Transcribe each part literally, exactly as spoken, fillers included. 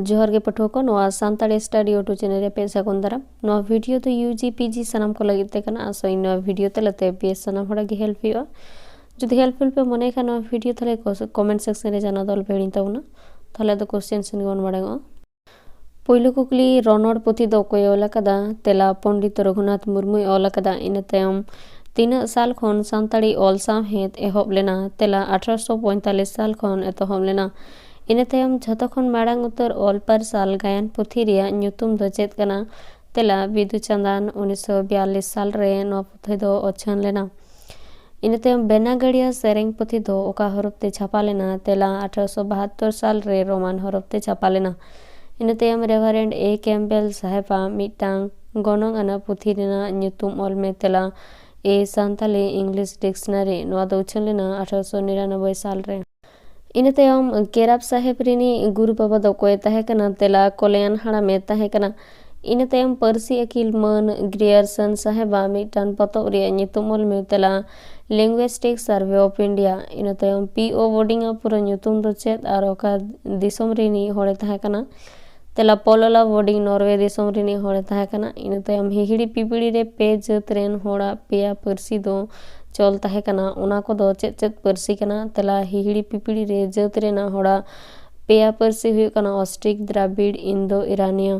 ᱡᱚᱦᱟᱨ ᱜᱮ ᱯᱟᱹᱴᱷᱩᱣᱟᱹ ᱠᱚ, ᱱᱚᱣᱟ ᱥᱟᱱᱛᱟᱲᱤ study auto channel ᱨᱮ ᱯᱮ ᱥᱟᱹᱜᱩᱱ ᱫᱟᱨᱟᱢ᱾ ᱱᱚᱣᱟ video ᱫᱚ U G P G ᱥᱟᱱᱟᱢ ᱠᱚ ᱞᱟᱹᱜᱤᱫ ᱛᱮ ᱠᱟᱱᱟ᱾ ᱟᱥᱚᱜ ᱟᱹᱧ ᱱᱚᱣᱟ video ᱛᱟᱞᱟᱛᱮ ᱟᱯᱮ ᱥᱟᱱᱟᱢ ᱦᱚᱲᱟᱜ ᱜᱮ help ᱦᱩᱭᱩᱜᱼᱟ᱾ ᱡᱩᱫᱤ helpful ᱯᱮ ᱢᱚᱱᱮ ᱠᱷᱟᱱ ᱱᱚᱣᱟ video ᱛᱟᱦᱞᱮ comment section ᱨᱮ ᱡᱟᱱᱟᱣ ᱫᱚ ᱟᱞᱚ ᱯᱮ ᱦᱤᱲᱤᱧ ᱛᱟᱵᱚᱱᱟ᱾ ᱛᱟᱦᱞᱮ ᱟᱫᱚ question ᱥᱮᱱ ᱜᱮᱵᱚᱱ ᱢᱟᱲᱟᱝᱚᱜᱼᱟ᱾ ᱯᱳᱭᱞᱳ ᱠᱩᱠᱞᱤ, ᱨᱚᱱᱚᱲ ᱯᱩᱛᱷᱤ ᱫᱚ ᱚᱠᱚᱭᱮ ᱚᱞ ᱟᱠᱟᱫᱟ? ᱛᱮᱞᱟ, ᱯᱚᱱᱰᱤᱛ ᱨᱚᱜᱷᱩᱱᱟᱛᱷ ᱢᱩᱨᱢᱩᱭ ᱚᱞ ᱟᱠᱟᱫᱟ᱾ ᱤᱱᱟᱹ ᱛᱟᱭᱚᱢ ᱛᱤᱱᱟᱹᱜ ᱥᱟᱞ ᱠᱷᱚᱱ ᱥᱟᱱᱛᱟᱲᱤ ᱚᱞ ᱥᱟᱶᱦᱮᱫ ᱮᱦᱚᱵ ᱞᱮᱱᱟ? ᱛᱮᱞᱟ, ᱟᱴᱷᱨᱚᱥᱚ ᱯᱚᱸᱭᱛᱟᱞᱞᱤᱥ ᱥᱟᱞ ᱠᱷᱚᱱ ᱮᱛᱚᱦᱚᱵ ᱞᱮᱱᱟ᱾ ᱤᱱᱟᱹ ᱛᱟᱭᱚᱢ ᱡᱷᱚᱛᱚ ᱠᱷᱚᱱ ᱢᱟᱲᱟᱝ ᱩᱛᱟᱹᱨ ᱚᱞ ᱯᱟᱨᱥᱟᱞ ᱜᱟᱭᱟᱱ ᱯᱩᱛᱷᱤ ᱨᱮᱭᱟᱜ ᱧᱩᱛᱩᱢ ᱫᱚ ᱪᱮᱫ ᱠᱟᱱᱟ? ᱛᱮᱞᱟ, ᱵᱤᱫᱩ ᱪᱟᱸᱫᱟᱱ᱾ ᱩᱱᱤᱥᱥᱚ ᱵᱤᱭᱟᱞᱞᱤᱥ ᱥᱟᱞ ᱨᱮ ᱱᱚᱣᱟ ᱯᱩᱛᱷᱤ ᱫᱚ ᱩᱪᱷᱟᱹᱱ ᱞᱮᱱᱟ᱾ ᱤᱱᱟᱹ ᱛᱟᱭᱚᱢ ᱵᱮᱱᱟᱜᱟᱲᱤᱭᱟ ᱥᱮᱨᱮᱧ ᱯᱩᱛᱷᱤ ᱫᱚ ᱚᱠᱟ ᱦᱚᱨᱚᱯ ᱛᱮ ᱪᱷᱟᱯᱟ ᱞᱮᱱᱟ? ᱛᱮᱞᱟ, ᱟᱴᱷᱨᱚᱥᱚ ᱵᱟᱦᱟᱛᱛᱳᱨ ᱥᱟᱞ ᱨᱮ ᱨᱳᱢᱟᱱ ᱦᱚᱨᱚᱯ ᱛᱮ ᱪᱷᱟᱯᱟ ᱞᱮᱱᱟ᱾ ᱤᱱᱟᱹ ᱛᱟᱭᱚᱢ ᱨᱮᱵᱷᱟᱨᱮᱱᱰ ᱮ ᱠᱮᱢᱯᱵᱮᱞ ᱥᱟᱦᱮᱵᱟᱜ ᱢᱤᱫᱴᱟᱝ ᱜᱚᱱᱚᱝ ᱟᱱᱟᱜ ᱯᱩᱛᱷᱤ ᱨᱮᱱᱟᱜ ᱧᱩᱛᱩᱢ ᱚᱞ ᱢᱮ᱾ ᱛᱮᱞᱟ, ᱮ ᱥᱟᱱᱛᱟᱞᱤ ᱤᱝᱞᱤᱥ ᱰᱤᱠᱥᱱᱟᱨᱤ᱾ ᱱᱚᱣᱟ ᱫᱚ ᱩᱪᱷᱟᱹᱱ ᱞᱮᱱᱟ ᱟᱴᱷᱨᱚᱥᱚ ᱱᱤᱨᱟᱱᱚᱵᱵᱳᱭ ᱥᱟᱞ ᱨᱮ᱾ ᱤᱱᱟᱹ ᱛᱟᱭᱚᱢ ᱠᱮᱨᱟᱵ ᱥᱟᱦᱮᱵ ᱨᱤᱱᱤᱡ ᱜᱩᱨᱩ ᱵᱟᱵᱟ ᱫᱚ ᱚᱠᱚᱭᱮ ᱛᱟᱦᱮᱸ ᱠᱟᱱᱟ? ᱛᱮᱞᱟ, ᱠᱚᱞᱭᱟᱱ ᱦᱟᱲᱟᱢᱮ ᱛᱟᱦᱮᱸ ᱠᱟᱱᱟ᱾ ᱤᱱᱟᱹ ᱛᱟᱭᱚᱢ ᱯᱟᱹᱨᱥᱤ ᱟᱹᱠᱤᱞ ᱢᱟᱹᱱ ᱜᱨᱤᱭᱟᱨᱥᱚᱱ ᱥᱟᱦᱮᱵᱟᱜ ᱢᱤᱫᱴᱟᱝ ᱯᱚᱛᱚᱵ ᱨᱮᱭᱟᱜ ᱧᱩᱛᱩᱢ ᱚᱞ ᱢᱮ᱾ ᱛᱮᱞᱟ, Linguistic Survey of India᱾ ᱤᱱᱟᱹ ᱛᱟᱭᱚᱢ ᱯᱤ ᱳ ᱵᱳᱰᱤᱝ ᱟᱜ ᱯᱩᱨᱟᱹ ᱧᱩᱛᱩᱢ ᱫᱚ ᱪᱮᱫ ᱟᱨ ᱚᱠᱟ ᱫᱤᱥᱚᱢ ᱨᱤᱱᱤᱡ ᱦᱚᱲᱮ ᱛᱟᱦᱮᱸ ᱠᱟᱱᱟ? ᱛᱮᱞᱟ, ᱯᱚᱞᱚᱞᱟ ᱵᱳᱰᱤᱝ ᱱᱚᱨᱣᱮ ᱫᱤᱥᱚᱢ ᱨᱤᱱᱤᱡ ᱦᱚᱲᱮ ᱛᱟᱦᱮᱸ ᱠᱟᱱᱟ᱾ ᱤᱱᱟᱹ ᱛᱟᱭᱚᱢ ᱦᱤᱦᱤᱲᱤ ᱯᱤᱯᱤᱲᱤ ᱨᱮ ᱯᱮ ᱡᱟᱹᱛ ᱨᱮᱱ ᱦᱚᱲᱟᱜ ᱯᱮᱭᱟ ᱯᱟᱹᱨᱥᱤ ᱫᱚ ᱪᱚᱞ ᱛᱟᱦᱮᱸ ᱠᱟᱱᱟ᱾ ᱚᱱᱟ ᱠᱚᱫᱚ ᱪᱮᱫ ᱪᱮᱫ ᱯᱟᱹᱨᱥᱤ ᱠᱟᱱᱟ? ᱛᱮᱞᱟ, ᱦᱤᱦᱤᱲᱤ ᱯᱤᱯᱤᱲᱤ ᱨᱮ ᱡᱟᱹᱛ ᱨᱮᱱᱟᱜ ᱦᱚᱲᱟᱜ ᱯᱮᱭᱟ ᱯᱟᱹᱨᱥᱤ ᱦᱩᱭᱩᱜ ᱠᱟᱱᱟ ᱚᱥᱴᱨᱤᱠ, ᱫᱨᱟᱵᱤᱲ, ᱤᱱᱫᱳ ᱤᱨᱟᱱᱤᱭᱟ᱾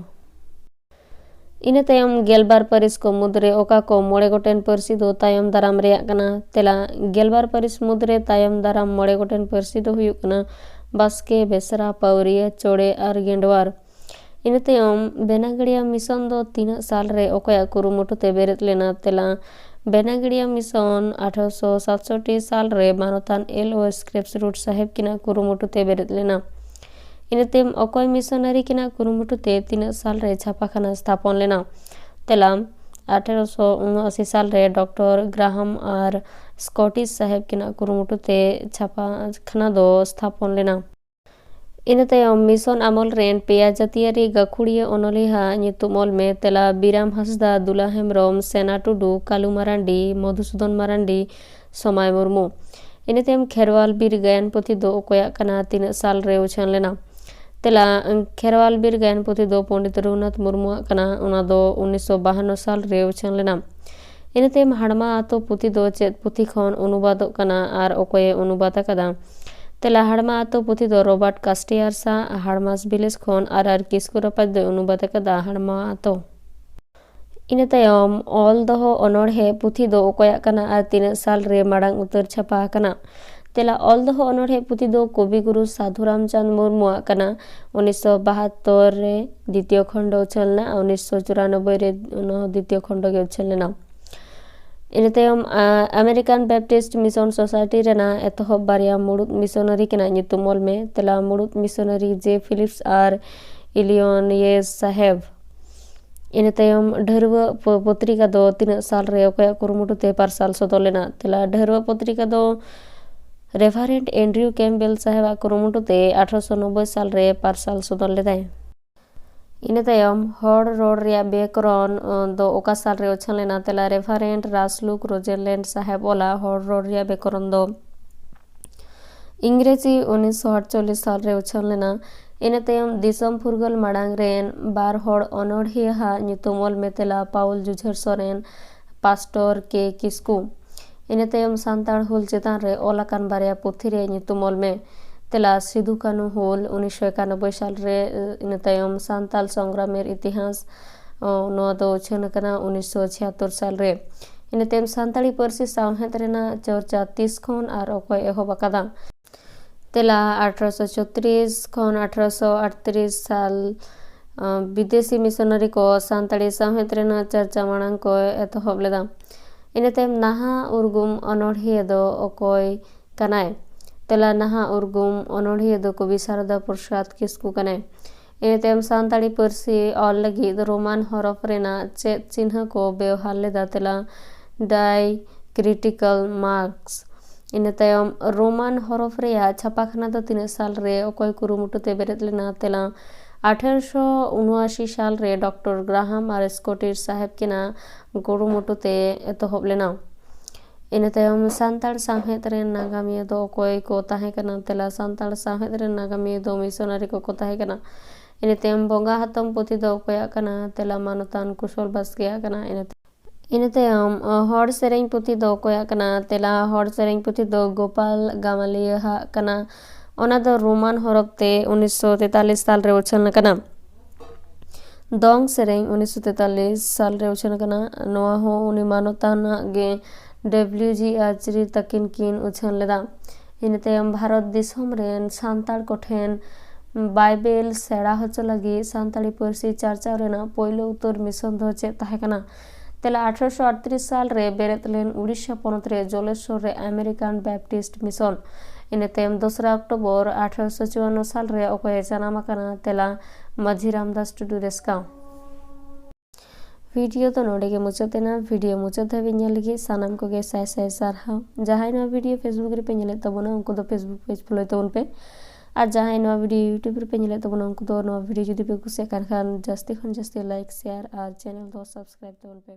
ᱤᱱᱟᱹ ᱛᱟᱭᱚᱢ ᱜᱮᱞᱵᱟᱨ ᱯᱟᱹᱨᱤᱥ ᱠᱚ ᱢᱩᱫᱽᱨᱮ ᱚᱠᱟ ᱠᱚ ᱢᱚᱬᱮ ᱜᱚᱴᱮᱱ ᱯᱟᱹᱨᱥᱤ ᱫᱚ ᱛᱟᱭᱚᱢ ᱫᱟᱨᱟᱢ ᱨᱮᱭᱟᱜ ᱠᱟᱱᱟ? ᱛᱮᱞᱟ, ᱜᱮᱞᱵᱟᱨ ᱯᱟᱹᱨᱤᱥ ᱢᱩᱫᱽᱨᱮ ᱛᱟᱭᱚᱢ ᱫᱟᱨᱟᱢ ᱢᱚᱬᱮ ᱜᱚᱴᱮᱱ ᱯᱟᱹᱨᱥᱤ ᱫᱚ ᱦᱩᱭᱩᱜ ᱠᱟᱱᱟ ᱵᱟᱥᱠᱮ, ᱵᱮᱥᱨᱟ, ᱯᱟᱹᱣᱨᱤᱭᱟᱹ, ᱪᱚᱲᱮ ᱟᱨ ᱜᱮᱸᱰᱣᱟᱨ᱾ ᱤᱱᱟᱹ ᱛᱟᱭᱚᱢ ᱵᱮᱱᱟᱜᱟᱲᱤᱭᱟ ᱢᱤᱥᱚᱱ ᱫᱚ ᱛᱤᱱᱟᱹᱜ ᱥᱟᱞ ᱨᱮ ᱚᱠᱚᱭᱟᱜ ᱠᱩᱨᱩᱢᱩᱴᱩ ᱛᱮ ᱵᱮᱨᱮᱫ ᱞᱮᱱᱟ? ᱛᱮᱞᱟ, ᱵᱮᱱᱟᱜᱟᱲᱤᱭᱟ ᱢᱤᱥᱚᱱ ᱟᱴᱷᱨᱚᱥᱚ ᱥᱟᱛᱥᱚᱴᱴᱤ ᱥᱟᱞ ᱨᱮ ᱢᱟᱱᱚᱛᱟᱱ ᱮᱞ ᱳ ᱥᱠᱨᱮᱯᱥ ᱨᱩᱴ ᱥᱟᱦᱮᱵ ᱠᱤᱱᱟᱜ ᱠᱩᱨᱩᱢᱩᱴᱩ ᱛᱮ ᱵᱮᱨᱮᱫ ᱞᱮᱱᱟ᱾ ᱤᱱᱟᱹ ᱛᱟᱭᱚᱢ ᱚᱠᱚᱭ ᱢᱤᱥᱚᱱᱟᱨᱤ ᱠᱤᱱᱟᱜ ᱠᱩᱨᱩᱢᱩᱴᱩ ᱛᱮ ᱛᱤᱱᱟᱹᱜ ᱥᱟᱞ ᱨᱮ ᱪᱷᱟᱯᱟᱠᱷᱟᱱᱟ ᱥᱛᱷᱟᱯᱚᱱ ᱞᱮᱱᱟ? ᱛᱮᱞᱟ, ᱟᱴᱷᱨᱚᱥᱚ ᱩᱱᱚᱟᱥᱤ ᱥᱟᱞ ᱨᱮ ᱰᱚᱠᱴᱚᱨ ᱜᱨᱟᱦᱟᱢ ᱟᱨ ᱥᱠᱚᱴᱤᱥ ᱥᱟᱦᱮᱵ ᱠᱤᱱᱟᱜ ᱠᱩᱨᱩᱢᱩᱴᱩ ᱛᱮ ᱪᱷᱟᱯᱟᱠᱷᱟᱱᱟ ᱫᱚ ᱥᱛᱷᱟᱯᱚᱱ ᱞᱮᱱᱟ᱾ ᱤᱱᱟᱹ ᱛᱟᱭᱚᱢ ᱢᱤᱥᱚᱱ ᱟᱢᱚᱞ ᱨᱮᱱ ᱯᱮᱭᱟ ᱡᱟᱹᱛᱤᱭᱟᱹᱨᱤ ᱜᱟᱹᱠᱷᱩᱲᱤᱭᱟᱹ ᱚᱱᱚᱞᱤᱭᱟᱹ ᱟᱜ ᱧᱩᱛᱩᱢ ᱚᱞ ᱢᱮ᱾ ᱛᱮᱞᱟ, ᱵᱤᱨᱟᱢ ᱦᱟᱸᱥᱫᱟ, ᱫᱩᱞᱟ ᱦᱮᱢᱵᱨᱚᱢ, ᱥᱮᱱᱟ ᱴᱩᱰᱩ, ᱠᱟᱞᱩ ᱢᱟᱨᱟᱱᱰᱤ, ᱢᱚᱫᱷᱩᱥᱩᱫᱚᱱ ᱢᱟᱨᱟᱱᱰᱤ, ᱥᱚᱢᱟᱭ ᱢᱩᱨᱢᱩ᱾ ᱤᱱᱟᱹ ᱛᱟᱭᱚᱢ ᱠᱷᱮᱨᱣᱟᱞ ᱵᱤᱨ ᱜᱟᱭᱟᱱ ᱯᱩᱛᱷᱤ ᱫᱚ ᱚᱠᱚᱭᱟᱜ ᱠᱟᱱᱟ? ᱛᱤᱱᱟᱹᱜ ᱥᱟᱞ ᱨᱮ ᱩᱪᱷᱟᱹᱱ ᱞᱮᱱᱟ? ᱛᱮᱞᱟ, ᱠᱷᱮᱨᱣᱟᱞ ᱵᱤᱨ ᱜᱟᱭᱟᱱ ᱯᱩᱛᱷᱤ ᱫᱚ ᱯᱚᱱᱰᱤᱛ ᱨᱚᱜᱷᱩᱱᱟᱛᱷ ᱢᱩᱨᱢᱩᱣᱟᱜ ᱠᱟᱱᱟ᱾ ᱚᱱᱟ ᱫᱚ ᱩᱱᱤᱥᱥᱚ ᱵᱟᱦᱟᱱᱱᱚ ᱥᱟᱞ ᱨᱮ ᱩᱪᱷᱟᱹᱱ ᱞᱮᱱᱟ᱾ ᱤᱱᱟᱹ ᱛᱟᱭᱚᱢ ᱦᱟᱲᱢᱟ ᱟᱛᱳ ᱯᱩᱛᱷᱤ ᱫᱚ ᱪᱮᱫ ᱯᱩᱛᱷᱤ ᱠᱷᱚᱱ ᱚᱱᱩᱵᱟᱫᱚᱜ ᱠᱟᱱᱟ ᱟᱨ ᱚᱠᱚᱭᱮ ᱚᱱᱩᱵᱟᱫ ᱟᱠᱟᱫᱟ? ᱛᱮᱞᱟ, ᱦᱟᱲᱢᱟ ᱟᱛᱳ ᱯᱩᱛᱷᱤ ᱫᱚ ᱨᱚᱵᱟᱨᱴ ᱠᱟᱥᱴᱤᱭᱟᱨ ᱥᱟᱶ ᱦᱟᱲᱢᱟᱥ ᱵᱷᱤᱞᱮᱡᱽ ᱠᱷᱚᱱ ᱟᱨ ᱟᱨ ᱠᱤᱥᱠᱩ ᱨᱟᱯᱟᱡᱽ ᱫᱚᱭ ᱚᱱᱩᱵᱟᱫ ᱟᱠᱟᱫᱟ ᱦᱟᱲᱢᱟ ᱟᱛᱳ᱾ ᱤᱱᱟᱹ ᱛᱟᱭᱚᱢ ᱚᱞ ᱫᱚᱦᱚ ᱚᱱᱚᱬᱦᱮ ᱯᱩᱛᱷᱤ ᱫᱚ ᱚᱠᱚᱭᱟᱜ ᱠᱟᱱᱟ ᱟᱨ ᱛᱤᱱᱟᱹᱜ ᱥᱟᱞ ᱨᱮ ᱢᱟᱲᱟᱝ ᱩᱛᱟᱹᱨ ᱪᱷᱟᱯᱟ ᱟᱠᱟᱱᱟ? ᱛᱮᱞᱟ, ᱚᱞ ᱫᱚᱦᱚ ᱚᱱᱚᱬᱦᱮ ᱯᱩᱛᱷᱤ ᱫᱚ ᱠᱚᱵᱤᱜᱩᱨᱩ ᱥᱟᱫᱷᱩ ᱨᱟᱢᱪᱟᱸᱫᱽ ᱢᱩᱨᱢᱩᱣᱟᱜ ᱠᱟᱱᱟ᱾ ᱩᱱᱤᱥᱥᱚ ᱵᱟᱦᱟᱛᱛᱳᱨ ᱨᱮ ᱫᱤᱛᱤᱭᱚ ᱠᱷᱚᱸᱰ ᱩᱪᱷᱟᱹᱱ ᱞᱮᱱᱟ, ᱩᱱᱤᱥᱥᱚ ᱪᱩᱨᱟᱱᱚᱵᱵᱳᱭ ᱨᱮ ᱚᱱᱟ ᱦᱚᱸ ᱫᱤᱛᱤᱭᱚ ᱠᱷᱚᱸᱰ ᱜᱮ ᱩᱪᱷᱟᱹᱱ ᱞᱮᱱᱟ᱾ ᱤᱱᱟᱹ ᱛᱟᱭᱚᱢ, ᱟ, American Baptist Mission Society ᱨᱮᱱᱟᱜ ᱮᱛᱚᱦᱚᱵ ᱵᱟᱨᱭᱟ ᱢᱩᱲᱩᱫ ᱢᱤᱥᱚᱱᱟᱨᱤ ᱠᱤᱱᱟᱜ ᱧᱩᱛᱩᱢ ᱚᱞ ᱢᱮ᱾ ᱛᱮᱞᱟ, ᱢᱩᱲᱩᱫ ᱢᱤᱥᱚᱱᱟᱨᱤ ᱡᱮ ᱯᱷᱤᱞᱤᱯᱥ ᱟᱨ ᱤᱞᱤᱭᱚᱱ ᱭᱮᱥ ᱥᱟᱦᱮᱵᱽ᱾ ᱤᱱᱟᱹ ᱛᱟᱭᱚᱢ ᱰᱷᱟᱹᱨᱣᱟᱹᱜ ᱯᱚ-, ᱯᱚᱛᱨᱤᱠᱟ ᱫᱚ ᱛᱤᱱᱟᱹᱜ ᱥᱟᱞ ᱨᱮ ᱚᱠᱚᱭᱟᱜ ᱠᱩᱨᱩᱢᱩᱴᱩ ᱛᱮ ᱯᱟᱨᱥᱟᱞ ᱥᱚᱫᱚᱨ ᱞᱮᱱᱟ? ᱛᱮᱞᱟ, ᱰᱷᱟᱹᱨᱣᱟᱹᱜ ᱯᱚᱛᱨᱤᱠᱟ ᱫᱚ ᱨᱮᱵᱷᱟᱨᱮᱱᱰ ᱮᱱᱰᱨᱤᱭᱩ ᱠᱮᱢᱵᱮᱞ ᱥᱟᱦᱮᱵᱟᱜ ᱠᱩᱨᱩᱢᱩᱴᱩ ᱛᱮ ᱟᱴᱷᱨᱚᱥᱚ ᱱᱚᱵᱵᱳᱭ ᱥᱟᱞ ᱨᱮ ᱯᱟᱨᱥᱟᱞ ᱥᱚᱫᱚᱨ ᱞᱮᱫᱟᱭ᱾ ᱤᱱᱟᱹ ᱛᱟᱭᱚᱢ ᱦᱚᱲ ᱨᱚᱲ ᱨᱮᱭᱟᱜ ᱵᱮᱠᱚᱨᱚᱱ, ᱚ, ᱫᱚ ᱚᱠᱟ ᱥᱟᱞ ᱨᱮ ᱩᱪᱷᱟᱹᱱ ᱞᱮᱱᱟ? ᱛᱮᱞᱟ, ᱨᱮᱵᱷᱟᱨᱮᱱᱰ ᱨᱟᱥᱞᱩᱠ ᱨᱚᱡᱟᱨᱞᱮᱱᱰ ᱥᱟᱦᱮᱵᱽ ᱚᱞᱟ ᱦᱚᱲ ᱨᱚᱲ ᱨᱮᱭᱟᱜ ᱵᱮᱠᱚᱨᱚᱱ ᱫᱚ ᱤᱝᱨᱮᱡᱤ ᱩᱱᱤᱥᱥᱚ ᱟᱴᱪᱚᱞᱞᱤᱥ ᱥᱟᱞ ᱨᱮ ᱩᱪᱷᱟᱹᱱ ᱞᱮᱱᱟ᱾ ᱤᱱᱟᱹ ᱛᱟᱭᱚᱢ ᱫᱤᱥᱚᱢ ᱯᱷᱩᱨᱜᱟᱹᱞ ᱢᱟᱲᱟᱝ ᱨᱮᱱ ᱵᱟᱨ ᱦᱚᱲ ᱚᱱᱚᱬᱦᱤᱭᱟᱹ ᱟᱜ ᱧᱩᱛᱩᱢ ᱚᱞ ᱢᱮ᱾ ᱛᱮᱞᱟ, ᱯᱟᱣᱩᱞ ᱡᱩᱡᱷᱟᱹᱨ ᱥᱚᱨᱮᱱ, ᱯᱟᱥᱴᱚᱨ ᱠᱮ ᱠᱤᱥᱠᱩ᱾ ᱤᱱᱟᱹ ᱛᱟᱭᱚᱢ ᱥᱟᱱᱛᱟᱲ ᱦᱩᱞ ᱪᱮᱛᱟᱱ ᱨᱮ ᱚᱞ ᱟᱠᱟᱱ ᱵᱟᱨᱭᱟ ᱯᱩᱛᱷᱤ ᱨᱮᱭᱟᱜ ᱧᱩᱛᱩᱢ ᱚᱞ ᱢᱮ᱾ ᱛᱮᱞᱟ, ᱥᱤᱫᱷᱩ ᱠᱟᱹᱱᱦᱩ ᱦᱩᱞ ᱩᱱᱤᱥᱥᱚ ᱮᱠᱟᱱᱚᱵᱵᱳᱭ ᱥᱟᱞ ᱨᱮ, ᱤᱱᱟᱹ ᱛᱟᱭᱚᱢ ᱥᱟᱱᱛᱟᱞ ᱥᱚᱝᱜᱨᱟᱢᱮᱨ ᱤᱛᱤᱦᱟᱥ, ᱚ, ᱱᱚᱣᱟ ᱫᱚ ᱩᱪᱷᱟᱹᱱ ᱟᱠᱟᱱᱟ ᱩᱱᱤᱥᱥᱚ ᱪᱷᱤᱭᱟᱛᱛᱳᱨ ᱥᱟᱞ ᱨᱮ᱾ ᱤᱱᱟᱹ ᱛᱟᱭᱚᱢ ᱥᱟᱱᱛᱟᱲᱤ ᱯᱟᱹᱨᱥᱤ ᱥᱟᱶᱦᱮᱫ ᱨᱮᱱᱟᱜ ᱪᱚᱨᱪᱟ ᱛᱤᱥ ᱠᱷᱚᱱ ᱟᱨ ᱚᱠᱚᱭ ᱮᱦᱚᱵ ᱟᱠᱟᱫᱟ? ᱛᱮᱞᱟ, ᱟᱴᱷᱨᱚᱥᱚ ᱪᱷᱚᱛᱨᱤᱥ ᱠᱷᱚᱱ ᱟᱴᱷᱨᱚᱥᱚ ᱟᱴᱛᱨᱤᱥ ᱥᱟᱞ, ᱟᱸ, ᱵᱤᱫᱮᱥᱤ ᱢᱤᱥᱚᱱᱟᱨᱤ ᱠᱚ ᱥᱟᱱᱛᱟᱲᱤ ᱥᱟᱶᱦᱮᱫ ᱨᱮᱱᱟᱜ ᱪᱟᱨᱪᱟ ᱢᱟᱲᱟᱝ ᱠᱚ ᱮᱛᱚᱦᱚᱵ ᱞᱮᱫᱟ᱾ ᱤᱱᱟᱹ ᱛᱟᱭᱚᱢ ᱱᱟᱦᱟᱜ ᱩᱨᱜᱩᱢ ᱚᱱᱚᱬᱦᱤᱭᱟᱹ ᱫᱚ ᱚᱠᱚᱭ ᱠᱟᱱᱟᱭ? ᱛᱮᱞᱟ, ᱱᱟᱦᱟᱜ ᱩᱨᱜᱩᱢ ᱚᱱᱚᱬᱦᱤᱭᱟᱹ ᱫᱚ ᱠᱚᱵᱤ ᱥᱟᱨᱚᱫᱟ ᱯᱨᱚᱥᱟᱫᱽ ᱠᱤᱥᱠᱩ ᱠᱟᱱᱟᱭ᱾ ᱤᱱᱟᱹ ᱛᱟᱭᱚᱢ ᱥᱟᱱᱛᱟᱲᱤ ᱯᱟᱹᱨᱥᱤ ᱚᱞ ᱞᱟᱹᱜᱤᱫ ᱨᱳᱢᱟᱱ ᱦᱚᱨᱚᱯ ᱨᱮᱱᱟᱜ ᱪᱮᱫ ᱪᱤᱱᱦᱟᱹ ᱠᱚ ᱵᱮᱣᱦᱟᱨ ᱞᱮᱫᱟ? ᱛᱮᱞᱟ, diacritical marks᱾ ᱤᱱᱟᱹ ᱛᱟᱭᱚᱢ ᱨᱳᱢᱟᱱ ᱦᱚᱨᱚᱯ ᱨᱮᱭᱟᱜ ᱪᱷᱟᱯᱟᱠᱷᱟᱱᱟ ᱫᱚ ᱛᱤᱱᱟᱹᱜ ᱥᱟᱞ ᱨᱮ ᱚᱠᱚᱭ ᱠᱩᱨᱩᱢᱩᱴᱩ ᱛᱮ ᱵᱮᱨᱮᱫ ᱞᱮᱱᱟ? ᱛᱮᱞᱟ, ᱟᱴᱷᱮᱨᱚᱥᱚ ᱩᱱᱩᱟᱥᱤ ᱥᱟᱞ ᱨᱮ ᱰᱚᱠᱴᱚᱨ ᱜᱨᱟᱦᱟᱢ ᱟᱨ ᱥᱠᱚᱴᱤᱨ ᱥᱟᱦᱮᱵᱽ ᱠᱤᱱᱟᱜ ᱠᱩᱨᱩᱢᱩᱴᱩ ᱛᱮ ᱮᱛᱚᱦᱚᱵ ᱞᱮᱱᱟ᱾ ᱤᱱᱟᱹ ᱛᱟᱭᱚᱢ ᱥᱟᱱᱛᱟᱲ ᱥᱟᱶᱦᱮᱫ ᱨᱮᱱ ᱱᱟᱜᱟᱢᱤᱭᱟᱹ ᱫᱚ ᱚᱠᱚᱭ ᱠᱚ ᱛᱟᱦᱮᱸ ᱠᱟᱱᱟ? ᱛᱮᱞᱟ, ᱥᱟᱱᱛᱟᱲ ᱥᱟᱶᱦᱮᱫ ᱨᱮᱱ ᱱᱟᱜᱟᱢᱤᱭᱟᱹ ᱫᱚ ᱢᱤᱥᱚᱱᱟᱨᱤ ᱠᱚᱠᱚ ᱛᱟᱦᱮᱸ ᱠᱟᱱᱟ᱾ ᱤᱱᱟᱹ ᱛᱟᱭᱚᱢ ᱵᱚᱸᱜᱟ ᱦᱟᱛᱚᱢ ᱯᱩᱛᱷᱤ ᱫᱚ ᱚᱠᱚᱭᱟᱜ ᱠᱟᱱᱟ? ᱛᱮᱞᱟ, ᱢᱟᱱᱚᱛᱟᱱ ᱠᱩᱥᱚᱞ ᱵᱟᱥᱠᱮᱭᱟᱜ ᱠᱟᱱᱟ᱾ ᱤᱱᱟᱹ ᱤᱱᱟᱹ ᱛᱟᱭᱚᱢ ᱚ, ᱦᱚᱲ ᱥᱮᱨᱮᱧ ᱯᱩᱛᱷᱤ ᱫᱚ ᱚᱠᱚᱭᱟᱜ ᱠᱟᱱᱟ? ᱛᱮᱞᱟ, ᱦᱚᱲ ᱥᱮᱨᱮᱧ ᱯᱩᱛᱷᱤ ᱫᱚ ᱜᱳᱯᱟᱞ ᱜᱟᱢᱟᱞᱤᱭᱟᱹ ᱦᱟᱜ ᱠᱟᱱᱟ᱾ ᱚᱱᱟ ᱫᱚ ᱨᱳᱢᱟᱱ ᱦᱚᱨᱚᱯ ᱛᱮ ᱩᱱᱤᱥᱥᱚ ᱛᱮᱛᱟᱞᱤᱥ ᱥᱟᱞ ᱨᱮ ᱩᱪᱷᱟᱹᱱ ᱟᱠᱟᱱᱟ᱾ ᱫᱚᱝ ᱥᱮᱨᱮᱧ ᱩᱱᱤᱥᱥᱚ ᱛᱮᱛᱟᱞᱤᱥ ᱥᱟᱞ ᱨᱮ ᱩᱪᱷᱟᱹᱱ ᱟᱠᱟᱱᱟ᱾ ᱱᱚᱣᱟ ᱦᱚᱸ ᱩᱱᱤ ᱢᱟᱱᱚᱛᱟᱱᱟᱜ ᱜᱮ ᱰᱟᱵᱽᱞᱤᱭᱩ ᱡᱤ ᱟᱨᱪᱟᱨᱤ ᱛᱟᱹᱠᱤᱱ ᱠᱤᱱ ᱩᱪᱷᱟᱹᱱ ᱞᱮᱫᱟ᱾ ᱤᱱᱟᱹ ᱛᱟᱭᱚᱢ ᱵᱷᱟᱨᱚᱛ ᱫᱤᱥᱚᱢ ᱨᱮᱱ ᱥᱟᱱᱛᱟᱲ ᱠᱚᱴᱷᱮᱱ ᱵᱟᱭᱵᱮᱞ ᱥᱮᱬᱟ ᱦᱚᱪᱚ ᱞᱟᱹᱜᱤᱫ ᱥᱟᱱᱛᱟᱲᱤ ᱯᱟᱹᱨᱥᱤ ᱪᱟᱨᱪᱟᱣ ᱨᱮᱱᱟᱜ ᱯᱳᱭᱞᱳ ᱩᱛᱟᱹᱨ ᱢᱤᱥᱚᱱ ᱫᱚ ᱪᱮᱫ ᱛᱟᱦᱮᱸ ᱠᱟᱱᱟ? ᱛᱮᱞᱟ, ᱟᱴᱷᱨᱚᱥᱚ ᱟᱴᱛᱨᱤᱥ ᱥᱟᱞ ᱨᱮ ᱵᱮᱨᱮᱫ ᱞᱮᱱ ᱩᱲᱤᱥᱥᱟ ᱯᱚᱱᱚᱛ ᱨᱮ ᱡᱚᱞᱮᱥᱚᱨ ᱨᱮ ᱟᱢᱮᱨᱤᱠᱟᱱ ᱵᱮᱯᱴᱤᱥᱴ ᱢᱤᱥᱚᱱ᱾ ᱤᱱᱟᱹ ᱛᱟᱭᱚᱢ ᱫᱚᱥᱨᱟ ᱚᱠᱴᱳᱵᱚᱨ ᱟᱴᱷᱨᱚᱥᱚ ᱪᱩᱣᱟᱱᱱᱚ ᱥᱟᱞ ᱨᱮ ᱚᱠᱚᱭᱮ ᱡᱟᱱᱟᱢ ᱟᱠᱟᱱᱟ? ᱛᱮᱞᱟ, ᱢᱟᱹᱡᱷᱤ ᱨᱟᱢᱫᱟᱥ ᱴᱩᱰᱩ ᱨᱮᱥᱠᱟ᱾ ᱵᱷᱤᱰᱤᱭᱳ ᱫᱚ ᱱᱚᱰᱮ ᱜᱮ ᱢᱩᱪᱟᱹᱫ ᱮᱱᱟ᱾ ᱵᱷᱤᱰᱤᱭᱳ ᱢᱩᱪᱟᱹᱫ ᱫᱷᱟᱹᱵᱤᱡ ᱧᱮᱞ ᱞᱟᱹᱜᱤᱫ ᱥᱟᱱᱟᱢ ᱠᱚᱜᱮ ᱥᱟᱭ ᱥᱟᱭ ᱥᱟᱨᱦᱟᱣ᱾ ᱡᱟᱦᱟᱸᱭ ᱱᱚᱣᱟ ᱵᱷᱤᱰᱤᱭᱳ Facebook ᱨᱮᱯᱮ ᱧᱮᱞᱮᱫ ᱛᱟᱵᱚᱱᱟ, ᱩᱱᱠᱩ ᱫᱚ Facebook ᱯᱮᱡᱽ ᱯᱷᱳᱞᱳᱭ ᱛᱟᱵᱚᱱ ᱯᱮ᱾ ᱟᱨ ᱡᱟᱦᱟᱸᱭ ᱱᱚᱣᱟ ᱵᱷᱤᱰᱤᱭᱳ YouTube ᱨᱮᱯᱮ ᱧᱮᱞᱮᱫ ᱛᱟᱵᱚᱱᱟ, ᱩᱱᱠᱩ ᱫᱚ ᱱᱚᱣᱟ ᱵᱷᱤᱰᱤᱭᱳ ᱡᱩᱫᱤ ᱯᱮ ᱠᱩᱥᱤᱭᱟᱜ ᱠᱟᱱ ᱠᱷᱟᱱ, ᱡᱟᱹᱥᱛᱤ ᱠᱷᱚᱱ ᱡᱟᱹᱥᱛᱤ ᱞᱟᱭᱤᱠ, ᱥᱮᱭᱟᱨ ᱟᱨ ᱪᱮᱱᱮᱞ ᱫᱚ ᱥᱟᱵᱥᱠᱨᱟᱭᱤᱵ ᱛᱟᱵᱚᱱ ᱯᱮ᱾